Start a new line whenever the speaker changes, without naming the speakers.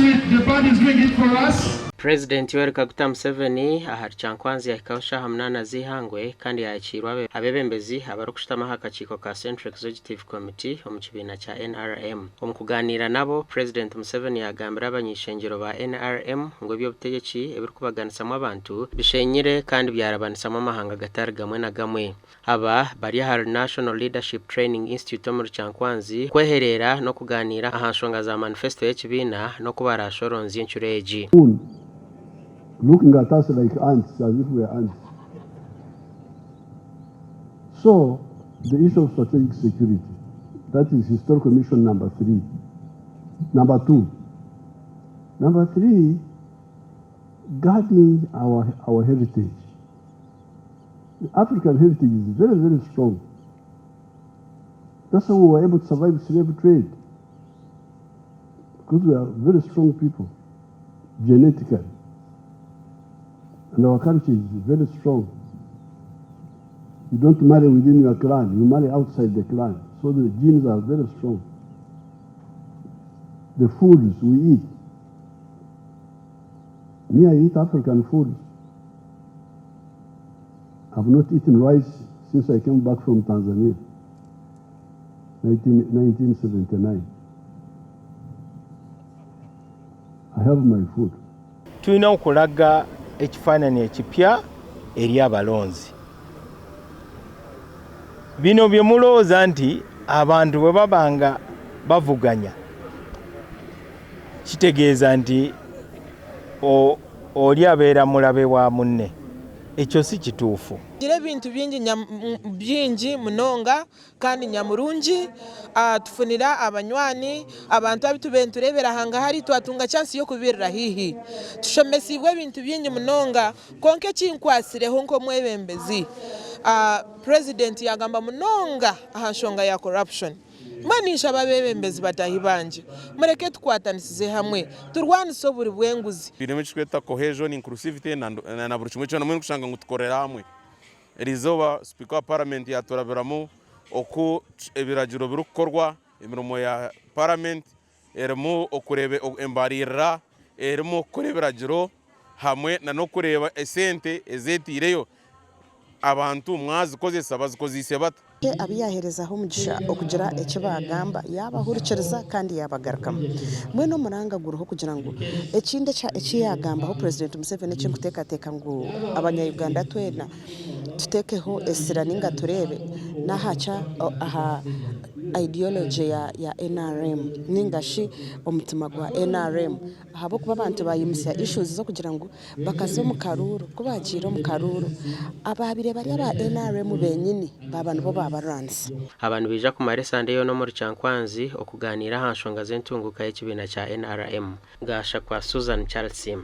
do it, the band is doing it for us.
Purezidenti Yoweri Kaguta Museveni ahari Kyankwanzi yahikaho shaaha munaana z'eihangwe kandi yayakiirwa abeebembezi abarikushutama aha kakiiko ka Central Executive Committee omu kibiina kya NRM. Omu kugaaniira nabo, Purezidenti Museveni yaagambira abany'eishengyero ba NRM ngu eby'obutegyeki ebirikubaganisamu abantu bishenyire kandi byarabanisamu amahanga gatari gamwe na gamwe. Aba bari ahari National Leadership Training Institute omuri Kyankwanzi kwehereera n'okugaaniira aha nshonga za manifesto y'ekibiina n'oku baraashoronzye encuro egi.
Moon looking at us like ants as if we are ants so the issue of strategic security that is historical mission number 3 number 2 number 3 guarding our our heritage The African heritage is very, very strong. That's how we were able to survive slave trade. Because we are very strong people, genetically. And our culture is very strong. You don't marry within your clan, you marry outside the clan. So the genes are very strong. The foods we eat. Me, I eat African foods. I've not eaten rice since I came back from Tanzania, 19, 1979. I have my food.
Tulina okulaga ekifaananyi ekipya eri abalonzi. Bino bye mulowooza nti abantu bwe baba nga bavuganya kitegeeza nti oli abeera mulabe wa munne. Ekyo si kituufu.
Tugira ebintu bingi bingi munonga kandi nyamurungi, tufunire abanywani, abantu abu tubaire nitureebera hangahari twatunga chance y'okubirira haihi. Tushomesiibwe ebintu bingi munonga kwonka ekinkwatsireho nk'omwebembezi, Purezidenti yaagamba munonga aha nshonga ya corruption. Mbwenu ninshaba abeebembezi bataahi bangye, mureke tukwatanisize hamwe turwanise oburi bw'enguzi.
Twinemu ekiturikweta cohesion, inclusivity na buri kimwe kyona mbwenu orikushanga ngu tukorera hamwe. Eriizooba sipiika wa paramenti yaaturabiramu oku ebiragiro birikukorwa, emirimo ya paramenti erimu okureeba embariirira, erimu okukora ebiragiro hamwe n'okureeba esente ezeteireyo abantu mwazikozesa bazikozeise bata.
Abu yaaheerezaho omugisha okugira eki baagamba, yaabahurikiriza kandi yaabagarukamu. Mbwenu omuranga guriho kugira ngu ekindi eki yaagambaho Purezidenti Museveni eki ndikuteekateeka ngu abanya-Uganda twena tuteekeho esira nainga tureebe n'aha kya aha ideology ya nrm nainga shi omutima gwa nrm ahabw'okuba abantu baimutsya issues z'okugira ngu bakaza omu karuuru, ku baagiire omu karuuru abaabaire bari aba nrm benyini baaba nibo baabarwanisa.
Aba nibaija kumara esande yoona omuri Kyankwanzi okugaaniira aha nshonga z'entunguuka y'ekibiina kya nrm. Gashakwa Susan Charles Siima.